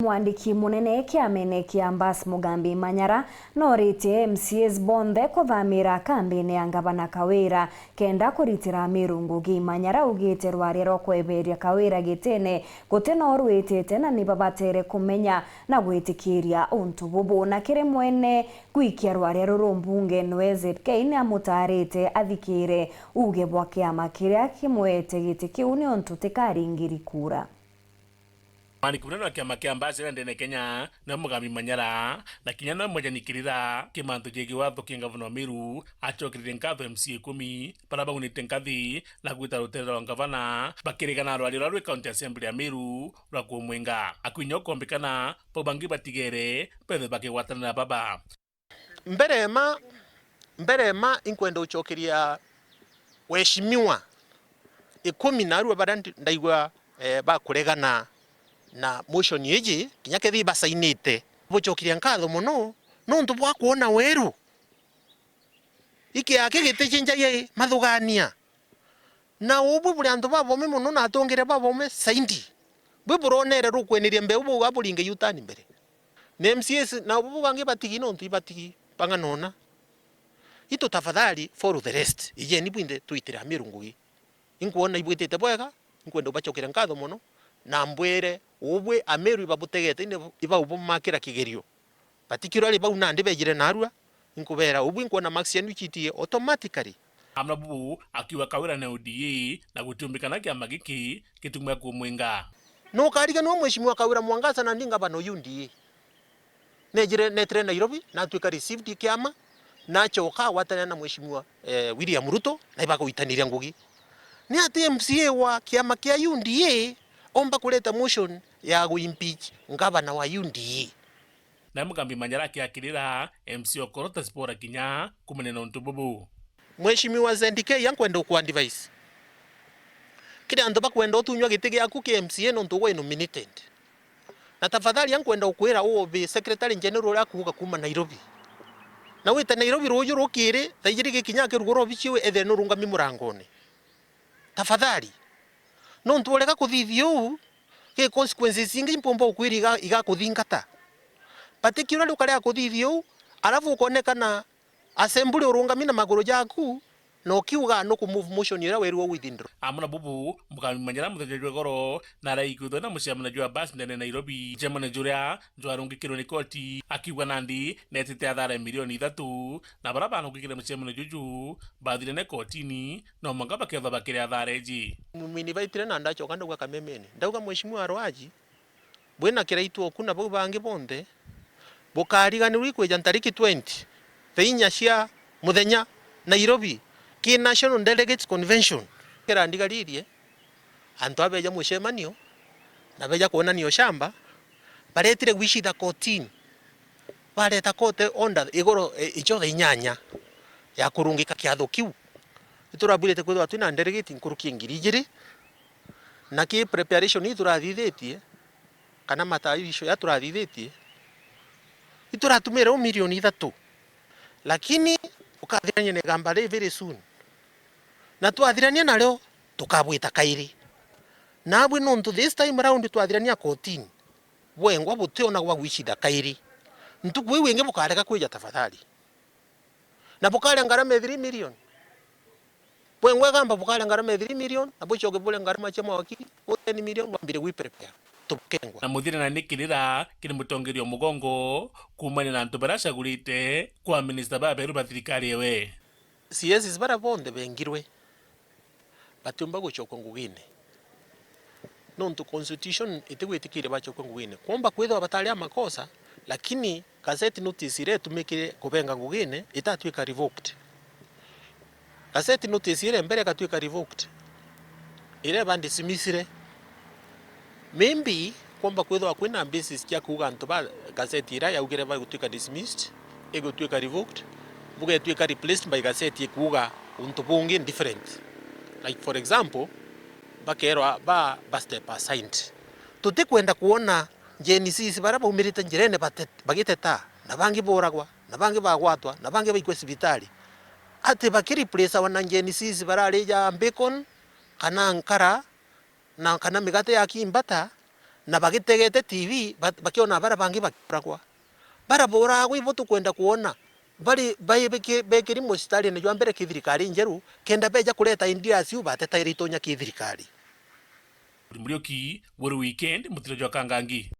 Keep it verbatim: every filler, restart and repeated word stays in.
Mwandiki munene kiamene kia Mbas Mugambi Manyara noritie M C As bonthe kuthamira kambini ya Ngavana Kawira kenda kuritira Amiru ngugi. Manyara augite rwaria rwa kweberia Kawira gitine guti no rwitite na ni babatere kumenya na gwitikiria untu bubu. Na kiri mwene gwikia rwaria ruru mbunge, Noel Z K ni amutarite athikire uge bwa kiama kiria kimwete giti kiu niuntu tikaringiri kura. Mwandiki munene wa kiama kia Mbas Nyarendene Kenya, niwe Mugambi Manyara, na kinya niwe mwejani kirira ki mantu jegii watho ki ngavana wa Meru, acokererie nkatho M C A ikumi baria baunite nkathi na gwita rutere rwa ngavana, bakirigana rwaria ruria rwi County Assembly ya Meru rwa kumwinga. Akwinya ukombikana bau bangi batigere bethe bakigwatanira baba. Mbere ma, mbere ma inkwenda ucokeria weshimiwa ikumi na arua baria ndi-, ndaigua, eh, bakuregana na motion iji, kinya kethii basainite. Bucokeria nkatho mono nontu bwa kwona weru. Ikiaki giti cinjai mathugania. Na ubu buri antu babomi mono na atongere babomi saindi. Bwi buronere rukweneria mbeu buu aburinge yutani mbere. Na M C As na ubu bangi batigi nontu ibatigi bang'anona. Itu tafadhali follow the rest. Ijeni bwinthe twitire Amiru ngugi. Inkwona ibwitite bwega, inkwenda ubacokera nkatho mono, na mbwire ubwi Amiru ibabutegete ine ibaubumakira kigerio. Particularly bau nandi bejire narua, inkubera, ubwi nkwona marks yenu ichitie automatically. Amwe na bubu akiuga Kawira na U D A na gutiumbikana kiama giki gitumwe kumwinga. Nukariganirwa Mheshimiwa Kawira Mwangaza nandi ngavana U D A. Nejire, netire Nairobi, natwika received kiama, nachoka agwatanira na Mheshimiwa, eh, William Ruto, na ibagwitaniria ngugi. Ni ati M C A wa kiama kia U D A omba kureta motion ya gu impeach ngavana wa U D A. Nawe Mugambi Manyara akiakirira M C A okorota Zipporah Kinya kumania na untu bubu. Mheshimiwa Z K, ankwenda uku advise. Kiri antu bakwenda utunywa giti giaku kia M C A nontu ugwe nominated. Na tafadhali ankwenda ukwira ubi Secretary General uria akuuga kuma Nairobi. Na wite Nairobi ruuju rukiri, thaa ijiri gikinya akirugura obici iwe ethire nurungami murangone. Tafadhali. Nontu urega kuthithia uu, ki consequences ingi impumba ukwira iga-, igakuthingata. Particularly ukarega kuthithia uu, alafu ukonekana assembly urungami na maguru jaku, na ukiuga nuku move motion iria werua withdraw. Amwe na bubu, Mugambi Manyara muthenya jwa igoro, na araigwithwa na mucemanio jwa bus ndene Nairobi. Mucemanio juria jwarungikirwe ni koti, akiuga nandi netite athara ya milioni ithatu, na baria banungikire mucemanio juju, bathirene kotini, no mwanka bakethwa bakiri athara iji. Mumini baitire na ndachoka ndauga kamemene. Ndauga, Mheshimiwa Arwaji, bwina kiraitu oku na bau bangi bonthe, bukariganirwa ikwija ntariki twenty, thaa inya cia muthenya, Nairobi, ki National Delegates Convention. Kira ndigaririe, antu abeja mucemanio, na beja kwonania ushamba, baretire gwicitha kotini. Bareta court order igoro, e, icho thaa inyanya ya kurungika kiatho kiu. Iturabwirite kwithirwa twina delegate nkuruki ya ngiri ijiri, na ki preparation ii turathithitie, kana matayarisho ya turathithitie, ituratumire u milioni ithatu. Lakini ukathirania na igamba rii very soon. Na twathirania nario, tukabwita kairi. Nabwi nontu this time round twathirania kotini, bwengwa butiona gwa gwicitha kairi. Ntuku iu ingi bukarega kwija tafadhali. Na bukaria ngarama ya three million. Bwengwa igamba bukaria ngarama ya three million, na bucoke buria ngarama cia mawakili, u ten million, wambire gwi prepare. Tubukengwa. Na muthira na ni kirira kiri mutongeria o mugongo, kuumania na antu baria acagurite kwa minista baberu ba thirikari ewe. C S baria bonthe bengirwe, batiumba gucokwa ngugine. Nontu constitution itigwitikiria bacokwe ngugine. Kwomba kwithirwa batari a makosa, lakini gazette notice iria itumikire kubenga ngugine itatwika revoked. Gazette notice iria mbere igatwika revoked. Iria ba dismissire. Maybe kwomba kwithirwa kwina basis cia kuuga antu ba gazette iria yaugire bagutwika dismissed, igutwika revoked, bugetwika replaced by gazette ikuuga untu bungi different. Like for example, bakerwa ba, ba step aside. Tutikwenda kwona Gen Zs baria baumirite njirene bate-, bagiteta, na bangi boragwa, na bangi bagwatwa, na bangi baikwe cibitari. Ati bakireplacewa na Gen Zs barari ja bacon, kana nkara, na kana migate ya kimbata, na bagitegete T V, ba-, bakiona baria bangi bakiuragwa. Baria bauragwa ibo tukwenda kwona bari, bai-, beki-, bekiri mucitarine jwa mbere ki thirikari njeru, kenda beja kureta ideas iu batetaire itonya ki thirikari. Muriuki, Weru Weekend, mutiro jwa Kangangi.